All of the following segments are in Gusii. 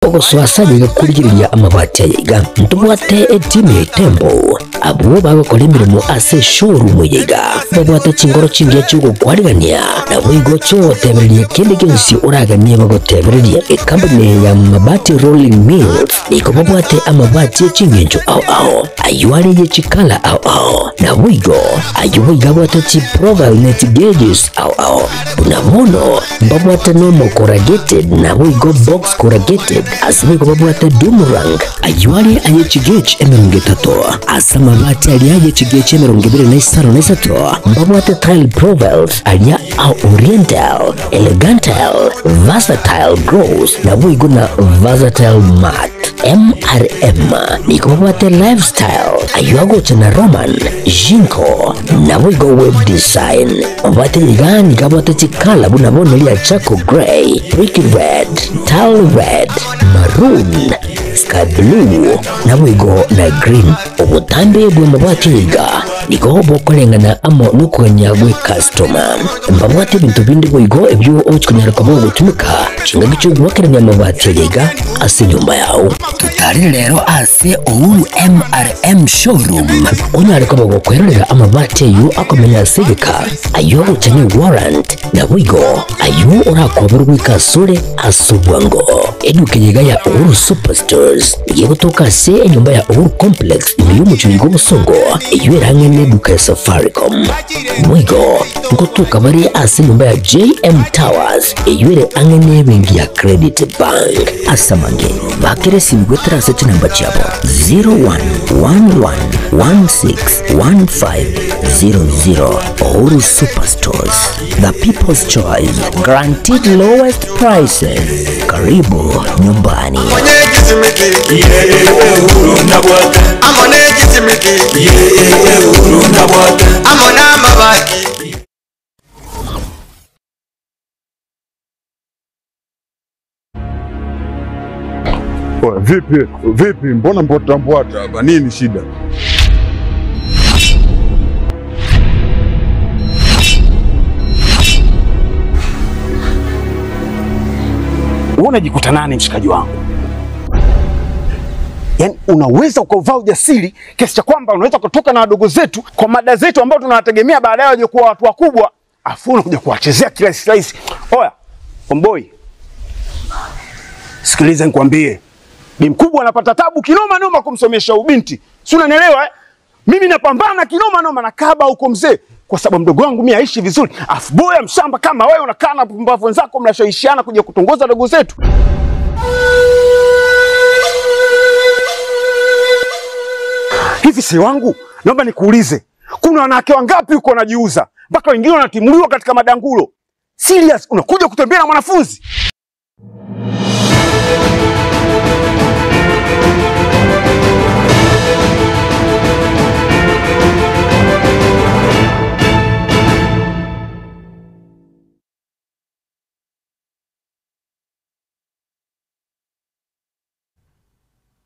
Ogosoa ase ayaiga korigereria amabati ayaiga. Ntobwate etimu ya Itembo, abwo bagokora emeremo ase eshowroom eyaiga. Babwate chingoro chingiya chi'ogokwarigania, naboigo chi'ogotebereria kende gionsi oraganie bagotebererie. Ekampuni eye ya Mabati Rolling Mills nigo babwate amabati e chingencho ao ao, ayio are ye chikala ao ao, naboigo ayio boigo abwate chiprofile ne chigauges ao ao. Buna bono mbabwate nomo corrugated naboigo box corrugated, ase boigo babwate doom rank, ayio are aye chigauge 30, ase amabati aria aye chigauge 23 mbabwate tile profiles aria a oriental, elegantal, versatile gloss, naboigo na versatile matte. MRM nigo babwate lifestyle, ayio agocha na Roman, Jinko, naboigo web design. Obwate iga nigo abwate chikala buna bono ria charcoal grey, brick red, tile red, maroon, sky blue, naboigo na green. Obotambe bw'amabati iga nigo bokoreng'ana amo nokogania gw'ecustoma. Mbabwate ebinto binde boigo ebio ogochia konyara koba ogotumeka chingaki chi'ogoakerania amabati aya iga ase enyomba yao. Totarire rero ase Uhuru MRM Showroom onyare koba gokwerorera amabati ayio akomenya ase egeka, ayio agocha ne warrant, naboigo ayio orakoberwe goika asore ase obwango. Eduka eye iga ya Uhuru Superstores nigo egotoka ase enyomba ya Uhuru Complex ime y'omochie oiga obosongo, eyio ere ang'e neduka ya Safaricom. Boigo ngotoka bare ase enyomba ya JM Towers eyio ere ang'e nebenki ya Credit Bank. Ase amange, bakera esimi goetera ase chinamba chiabo 0111161500. Uhuru Superstores, the people's choice, guaranteed lowest prices. Karibu nyumbani. Oya, vipi vipi, mbona mbwata mbwata hapa? Nini shida? Wewe unajikuta nani mshikaji wangu? Yaani unaweza ukauvaa ujasiri kiasi cha kwamba unaweza kutoka na wadogo zetu kwa mada zetu ambao tunawategemea baadaye waje kuwa watu wakubwa, afu unakuja kuwachezea kirahisi rahisi. Oya, omboi, sikiliza nikwambie, bi mkubwa anapata tabu kinoma noma kumsomesha ubinti, si unanielewa eh? Mimi napambana kinoma noma na kaba huko mzee, kwa sababu mdogo wangu mimi aishi vizuri, afu boya mshamba kama wewe unakaa na pumbavu wenzako mnashawishiana kuja kutongoza dogo zetu. Hivi si wangu, naomba nikuulize, kuna wanawake wangapi huko wanajiuza mpaka wengine wanatimuliwa katika madangulo? Serious, unakuja kutembea na mwanafunzi?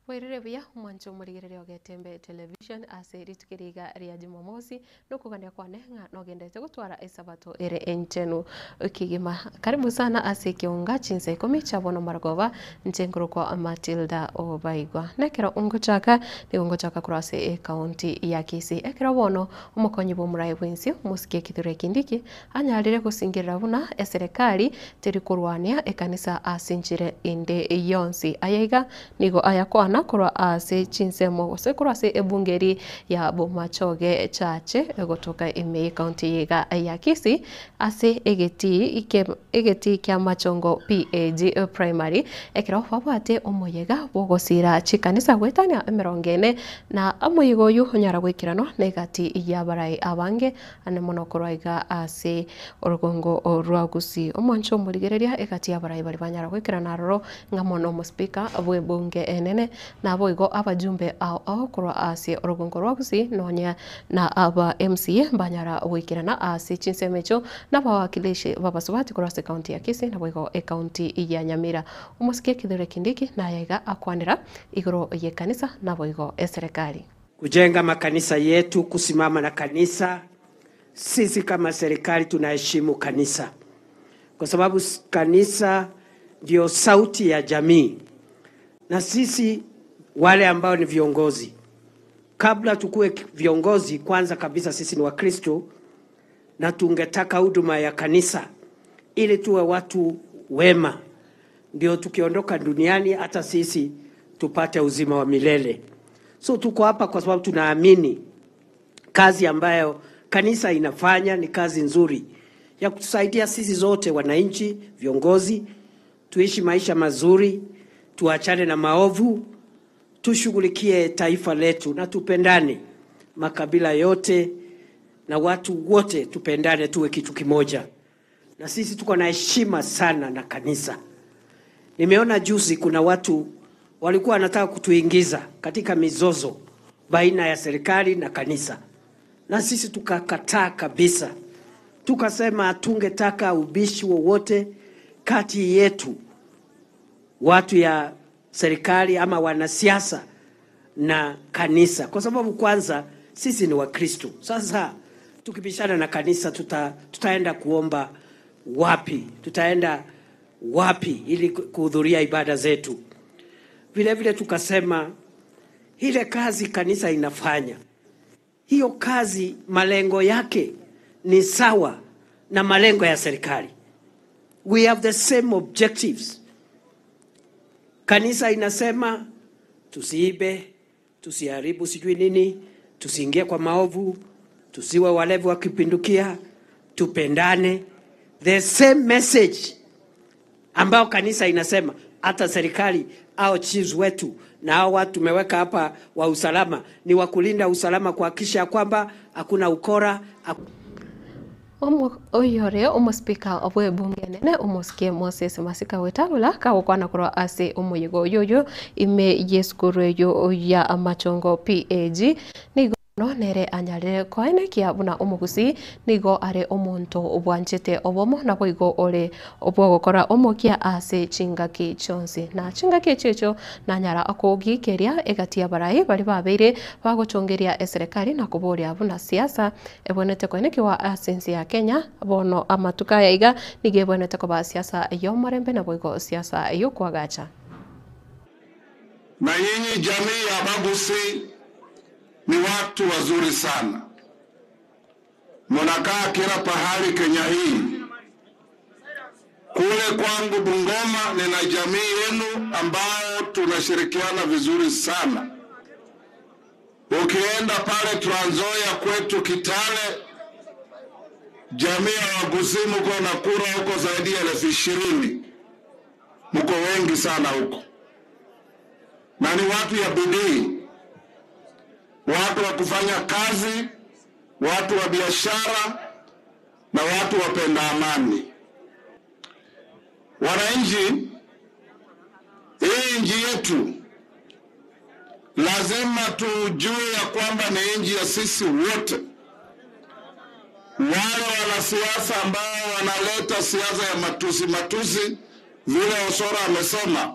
Bwairire buya omwancho omorigereria ogetembe television ase rituko eri iga ria jumamosi nokogania kwane ng'a nogenderete gotwara esabato ere enchenu kegima. Karibu sana ase ekeonga chinsa ikomi chia bono marogoba inche nkorokwa Matilda Obaigwa. Nekero ngochaka nigo ngochaka korwa ase ecounty ya Kisii. Ekero bono omokonyi bwa omoraia bwensi omosike Kithure Kindiki anyarire gosingerera buna eserekari teri korwania ekanisa ase enchera ende yonsi. Aya iga nigo ayakwana korwa ase chinsemo gose korwa ase ebunge eri ya Bomachoge Chache egotoka ime y'ecounty iga ya Kisii ase egetii egetii kia Machongo PAG Primary ekero babwate omoyega bw'ogosira chikanisa goetania emerongo ene na omoyega oyio onyara goikeranwa na egati y'abarai abange ane mono korwa iga ase orogongo rwa Gusii. Omwancho omorigereria egati y'abarai baria banyara goikerana aroro ng'a mono omospika bw'ebunge enene naboigo abajumbe ao ao korwa ase orogongo rwa Gusii nonya na aba MCA mbanyara goikerana ase chinsemo echio na abawakilishi b'abasubati korwa ase ekaunti ya Kisii naboigo ekaunti ya Nyamira. Omosike Kithure Kindiki naye iga akwanera igoro y'ekanisa naboigo eserekari. Kujenga makanisa yetu, kusimama na kanisa. Sisi kama serikali tunaheshimu kanisa kwa sababu kanisa ndio sauti ya jamii. Na sisi wale ambao ni viongozi, kabla tukuwe viongozi, kwanza kabisa sisi ni Wakristo na tungetaka huduma ya kanisa ili tuwe watu wema, ndio tukiondoka duniani hata sisi tupate uzima wa milele. So tuko hapa kwa sababu tunaamini kazi ambayo kanisa inafanya ni kazi nzuri ya kutusaidia sisi zote wananchi, viongozi, tuishi maisha mazuri, tuachane na maovu, tushughulikie taifa letu na tupendane, makabila yote na watu wote tupendane, tuwe kitu kimoja. Na sisi tuko na heshima sana na kanisa. Nimeona juzi kuna watu walikuwa wanataka kutuingiza katika mizozo baina ya serikali na kanisa, na sisi tukakataa kabisa, tukasema hatungetaka ubishi wowote kati yetu watu ya serikali ama wanasiasa na kanisa, kwa sababu kwanza sisi ni Wakristo. Sasa tukibishana na kanisa tuta, tutaenda kuomba wapi? Tutaenda wapi ili kuhudhuria ibada zetu? Vile vile tukasema ile kazi kanisa inafanya hiyo kazi, malengo yake ni sawa na malengo ya serikali. We have the same objectives. Kanisa inasema tusiibe, tusiharibu sijui nini, tusiingie kwa maovu, tusiwe walevi wa kupindukia, tupendane. The same message ambayo kanisa inasema, hata serikali au chiefs wetu na hao watu tumeweka hapa wa usalama ni wa kulinda usalama, kuhakikisha kwamba hakuna ukora, Oyore omospika bw'ebunge enene omosike Moses Masika Wetangula kagokwana korwa ase omoyega oyoyo ime y'esukuru eyo ya Machongo PAG nigo no nere anyarire koenekia buna omogusi nigo are omonto obwanchete obomo naboigo ore obwogokora omokia ase chingaki chionsi na chingaki echio echio nanyara akogikeria egati ya barai bari babeire bagochongeria eserekari na koboria buna siasa ebonete koenekiwa ase ense ya Kenya bono amatuko aya iga nigo ebonete koba siasa y'omorembe naboigo siasa y'okwagacha. Na nyinyi jamii ya Bagusi ni watu wazuri sana, munakaa kila pahali Kenya hii. Kule kwangu Bungoma nina jamii yenu ambao tunashirikiana vizuri sana. Ukienda pale Trans Nzoia kwetu Kitale, jamii ya Wagusi mko na kura huko zaidi ya 20,000, mko wengi sana huko, na ni watu ya bidii, watu wa kufanya kazi, watu wa biashara na watu wapenda amani. Wananchi, hii nchi yetu lazima tujue ya kwamba ni nchi ya sisi wote. Wale wanasiasa ambao wanaleta siasa ya matusi matusi, vile Osoro amesema,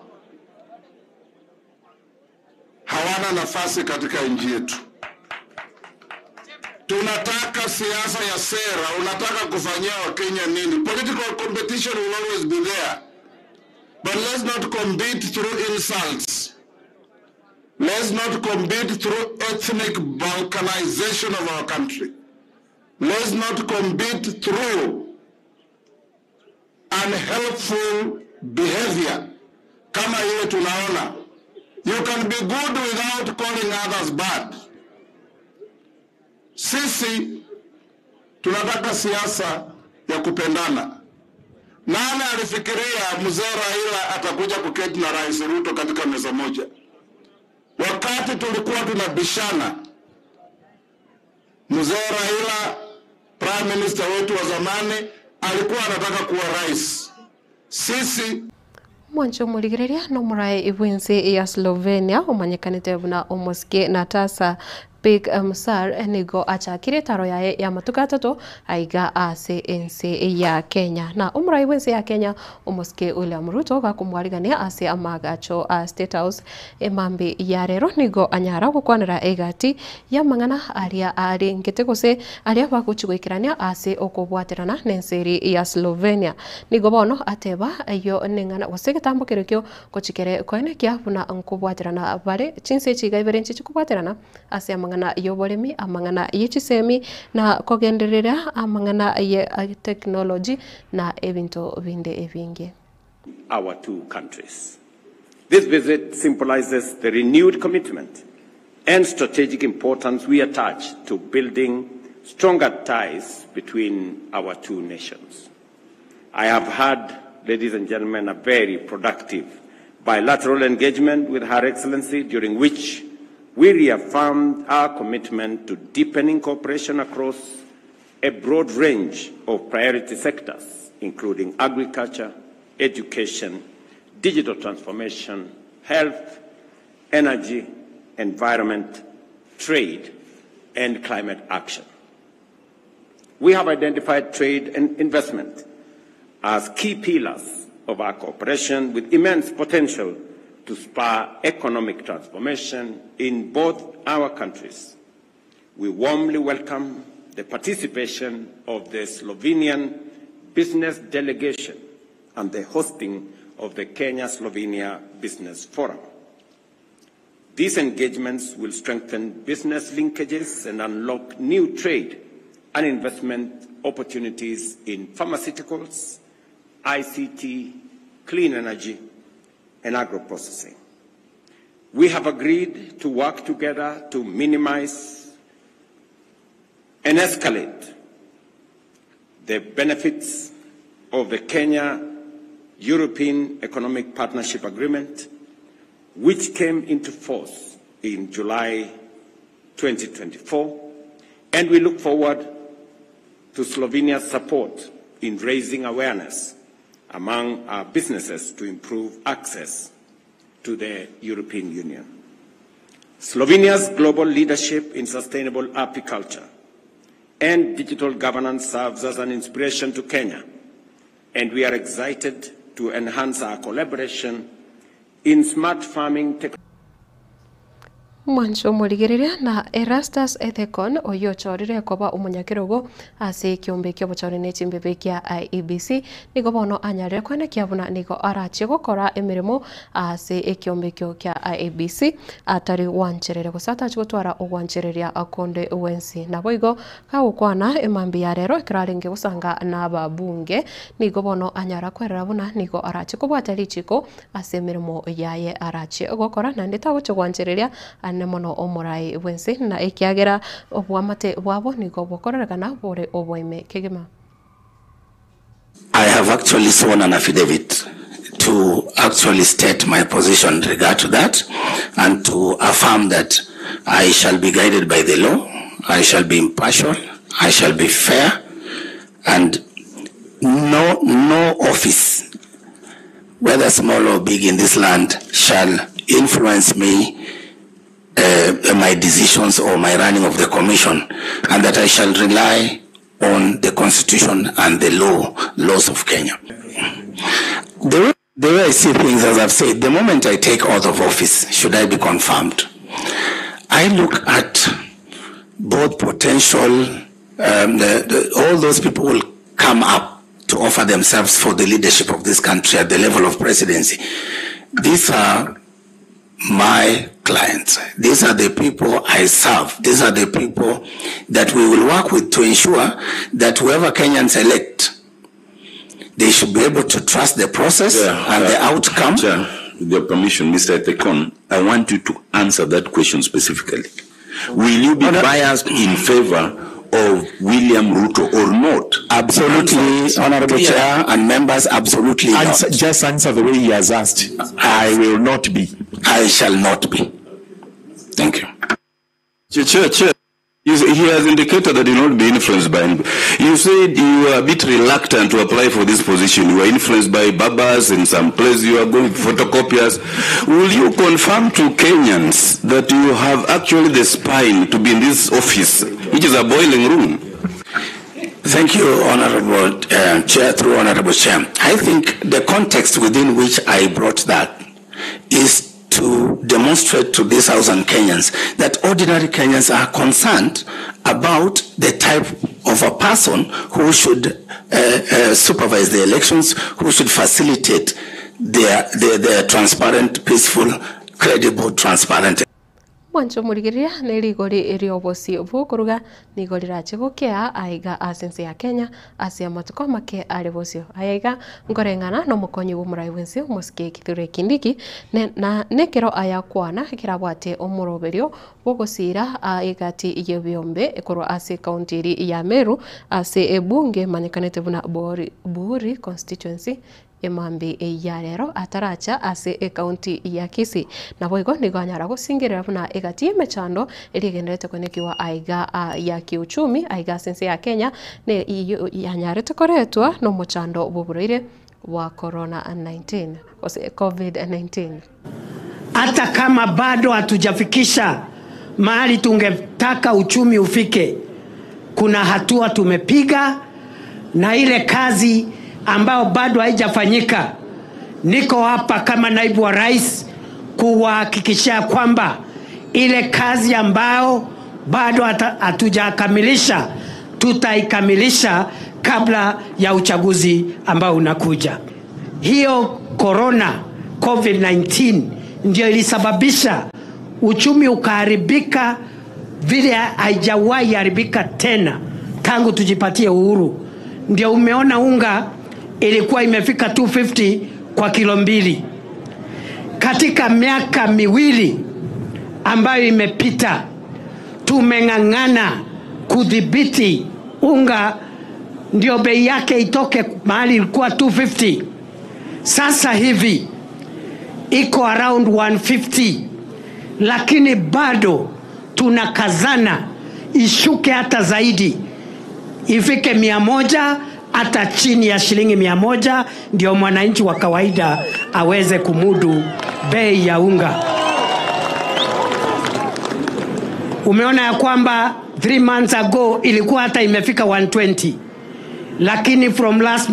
hawana nafasi katika nchi yetu. Tunataka siasa ya sera. Unataka kufanyia Wakenya nini? Political competition will always be there, but let's not compete through insults. Let's not compete through ethnic balkanization of our country. Let's not compete through unhelpful behavior kama ile tunaona. You can be good without calling others bad. Sisi tunataka siasa ya kupendana. Nani alifikiria mzee Raila atakuja kuketi na Rais Ruto katika meza moja? Wakati tulikuwa tunabishana, mzee Raila, prime minister wetu wa zamani, alikuwa anataka kuwa rais. Sisi Mwancho omorigereria na omorae bwense ya Slovenia omanyekanete buna omosike Natasa Big Msar nigo achakire etaro yaye y'amatuko atato aiga ase ense ya Kenya. Na omorai bw'ense ya Kenya omosike William Ruto gakomwarigania ase amaagacho a State House emambi ya rero nigo anyara gokwanera egati y'amang'ana aria arengete gose aria bagochi goikerania ase okobwaterana nense eri ya Slovenia. Nigo bono ateba eyio neng'ana gose egetambo kerekio gochikere koenekia buna nkobwaterana bare chinse echi iga ibere nchichi kobwaterana ase amang'ana y'oboremi, amang'ana ye chisemi na kogenderera amang'ana ye technology na ebinto binde ebinge. our two countries. This visit symbolizes the renewed commitment and strategic importance we attach to building stronger ties between our two nations. I have had, ladies and gentlemen, a very productive bilateral engagement with Her Excellency, during which we reaffirmed our commitment to deepening cooperation across a broad range of priority sectors, including agriculture, education, digital transformation, health, energy, environment, trade, and climate action. We have identified trade and investment as key pillars of our cooperation with immense potential to spur economic transformation in both our countries. We warmly welcome the participation of the Slovenian business delegation and the hosting of the Kenya-Slovenia Business Forum. These engagements will strengthen business linkages and unlock new trade and investment opportunities in pharmaceuticals, ICT, clean energy, and agro-processing. We have agreed to work together to minimize and escalate the benefits of the Kenya European Economic Partnership Agreement, which came into force in July 2024, and we look forward to Slovenia's support in raising awareness among our businesses to improve access to the European Union. Slovenia's global leadership in sustainable apiculture and digital governance serves as an inspiration to Kenya, and we are excited to enhance our collaboration in smart farming technology. Mwancho omorigereria na Erastus Ethekon oyio ochorire koba omonyakerogo ase ekiombe kia obochori ne chimbebe kia IEBC nigo bono anyarire koenekia buna nigo arachie gokora emeremo ase ekiombe ekio kia IEBC atari gwancherera gose atachi gotwara ogwanchereria konde gwensi. Naboigo kagokwana emambi ya rero ekero arenge gosanga na ababunge nigo bono anyara kwerera buna nigo arachie kobwata richiko ase emeremo yaye arachie gokora naende tagochia gwanchereria ane mono omorai bwensi na ekiagera obwamate bwabo nigo bokorerekana bore oboime kegima. I have actually sworn an affidavit to actually state my position in regard to that and to affirm that I shall be guided by the law, I shall be impartial, I shall be fair, and no, no office, whether small or big in this land, shall influence me, my decisions or my running of the commission, and that I shall rely on the constitution and the laws of Kenya. The way I see things, as I've said, the moment I take oath of office, should I be confirmed, I look at both potential, all those people will come up to offer themselves for the leadership of this country at the level of presidency. These are my clients. These are the people I serve. These are the people that we will work with to ensure that whoever Kenyans elect, they should be able to trust the process and the outcome. Chair, with your permission, Mr. Ethekon, I want you to answer that question specifically. Will you be biased in favor of William Ruto or not? Absolutely, Honorable Chair and members, absolutely not. Just answer the way he has asked. I will not be. I shall not be. Thank you. Chair, Chair, Chair. He has indicated that he will not be influenced by anybody. You said you were a bit reluctant to apply for this position. You were influenced by babas in some place you are going, photocopiers. Will you confirm to Kenyans that you have actually the spine to be in this office, which is a boiling room? Thank you, Honorable Chair, through Honorable Chair. I think the context within which I brought that is to demonstrate to this House and Kenyans that ordinary Kenyans are concerned about the type of a person who should supervise the elections, who should facilitate their transparent, peaceful, credible, transparent. Mwancho morigereria ne rigori ri'obosi bw'okoruga nigo rirache gokea aiga ase ense ya Kenya ase amatuko make are bosio. Aya iga nkoreng'ana na omokonyi bw'omorai bw'ense omosike Kithure Kindiki na nekero ayakwana kerabwate omoroberio bw'ogosira egati y'ebiombe korwa ase ekaunti eri ya Meru ase ebunge emanyekanete buna Buuri constituency emambi ya rero ataracha ase ekaunti ya Kisii. Naboigo nigo anyara gosingerera buna egati y'emechando eria egenderete konekiwa aiga ya kiuchumi aiga ase ense ya Kenya ne yanyarete koretwa na omochando bw'oborwaire bwa corona 19 gose covid-19. Hata kama bado hatujafikisha mahali tungetaka uchumi ufike, kuna hatua tumepiga na ile kazi ambao bado haijafanyika. Niko hapa kama naibu wa rais kuwahakikishia kwamba ile kazi ambao bado hatujakamilisha tutaikamilisha kabla ya uchaguzi ambao unakuja. Hiyo corona COVID-19 ndio ilisababisha uchumi ukaharibika vile haijawahi haribika tena tangu tujipatie uhuru. Ndio umeona unga ilikuwa imefika 250 kwa kilo mbili. Katika miaka miwili ambayo imepita tumeng'ang'ana kudhibiti unga ndio bei yake itoke mahali ilikuwa 250. Sasa hivi iko around 150, lakini bado tunakazana ishuke hata zaidi, ifike 100, hata chini ya shilingi 100, ndio mwananchi wa kawaida aweze kumudu bei ya unga. Umeona ya kwamba 3 months ago ilikuwa hata imefika 120, lakini from last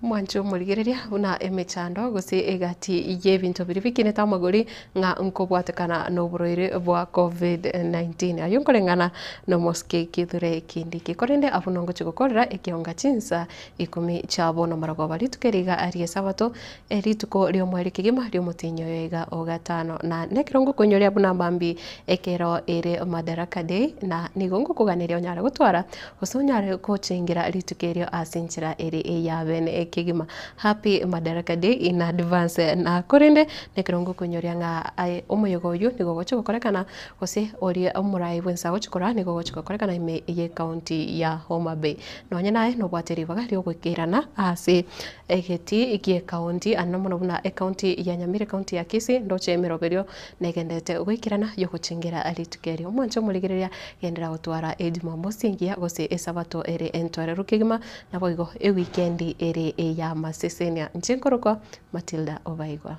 Mwancho morigereria buna emechando gose egati y'ebinto biri bikinete amagori ng'a nkobwatekana na oborwaire bwa COVID-19. Ayo nkoreng'ana na omosike Kithure Kindiki. Korende abwo nongochi gokorera ekionga chinsa ikumi chiabo na marogoba rituko eriga arie esabato erituko ri'omweri kegima ri'omotinyi oyo iga ogatano na nekero ngokonyoria buna mambi ekero ere Madaraka Day na nigo ngokoganeria onyare gotwara gose onyare gochengira rituko erio ase enchera ere eyabene kegima. Happy Madaraka Day in advance. Na korende nekero ngokonyoria ng'a omoyega oyo nigo ogochi gokorekana gose oria omorai bwense agochi korora nigo ogochi gokorekana ime ye county ya Homa Bay. Nonye naye nobwate ribaga riogoikerana ase egeti gie county ano mono buna ecounty ya Nyamira, county ya Kisii ndoche emeroberio negendete goikerana yogochengera rituko erio. Omwancho omorigereria gendera gotwara ejumamosi engiya gose esabato ere entoereru kegima naboigo ewikendi ere eya masesenia. Inche nkorokwa Matilda Obaigwa.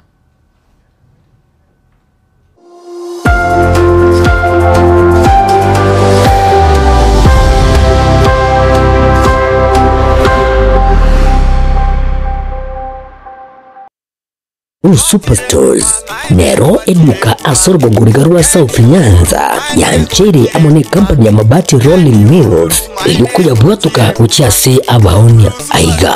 Superstores nero eduka ase orogongo riga rwa South Nyanza yancheire amo ne company ya Mabati Rolling Mills eyio koyabwatoka gochia ase abaonia. Aiga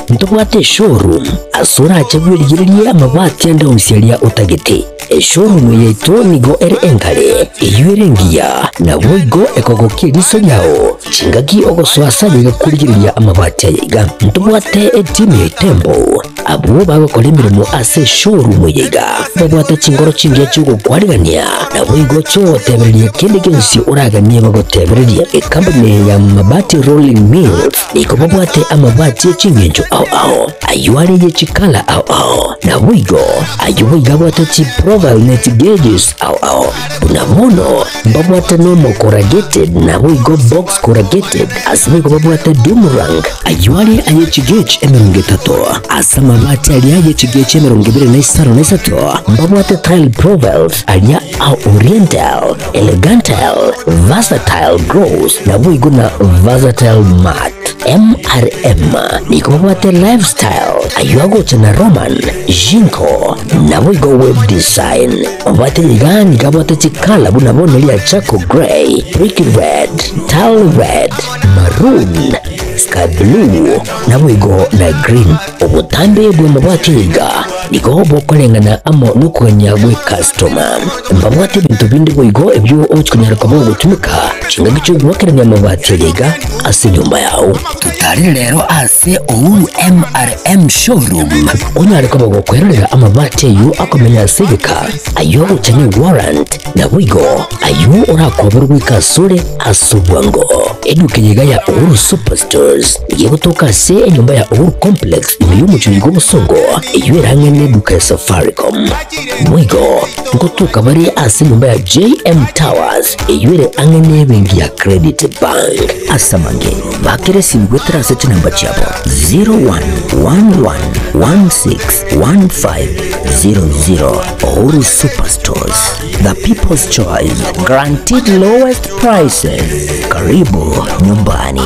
ntobwate eshowroom ase orache bwerigererie amabati ande onsi aria otagete. Eshowroom yaito nigo ere enkare eyio ere engiya naboigo ekogokia eriso riao chingaki ogosoa ase aye gakorigereria amabati aya iga. Ntobwate etimu ya Itembo. Abwo bagokora emeremo ase eshowroom eye iga, babwate chingoro chingiya chi'ogokwarigania, naboigo chi'ogotebereria kende gionsi oraganie bagotebererie. Ekampuni eye ya Mabati Rolling Mills nigo babwate amabati e ching'encho ao ao, ayio are ye chikala ao ao, naboigo ayio boigo abwate chiprofile ne chigauges ao ao. Buna bono mbabwate normal corrugated naboigo box corrugated, ase boigo babwate doomerang, ayio are aye chigauge 30, ase amabati aria aye chigauge 23 mbabwate tile profiles aria a oriental, elegantal, versatile gloss naboigo na versatile matte. MRM nigo babwate lifestyle, ayio agocha na Roman, Jinko, naboigo web design. Obwate iga nigo abwate chikala buna bono ria charcoal grey, brick red, tile red, maroon, sky blue, naboigo na green. Obotambe bw'amabati iga nigo bokoreng'ana amo nokogania gwe customer. Mbabwate ebinto binde boigo ebio ogochi konyara koba ogotumeka chingaki chi'ogoakerania amabati aya iga ase enyomba yao. Totarire rero ase Uhuru MRM Showroom onyare koba gokwerorera amabati ayio akomenya ase egeka, ayio ogocha ne warrant, naboigo ayio orakoberwe goika asore ase obwango. Eduka eye iga ya Uhuru Superstores nigo egotoka ase enyomba ya Uhuru Complex ime y'omochie oyo bw'obosongo, eyio ere ang'e neduka ya Safaricom. Boigo ngotoka bare ase enyomba ya JM Towers eyio ere ang'e nebenki ya Credit Bank. Ase amange, bakera esimi goetera ase chinamba chiabo 0111161500. Uhuru Superstores, the people's choice, guaranteed lowest prices. Karibu nyumbani.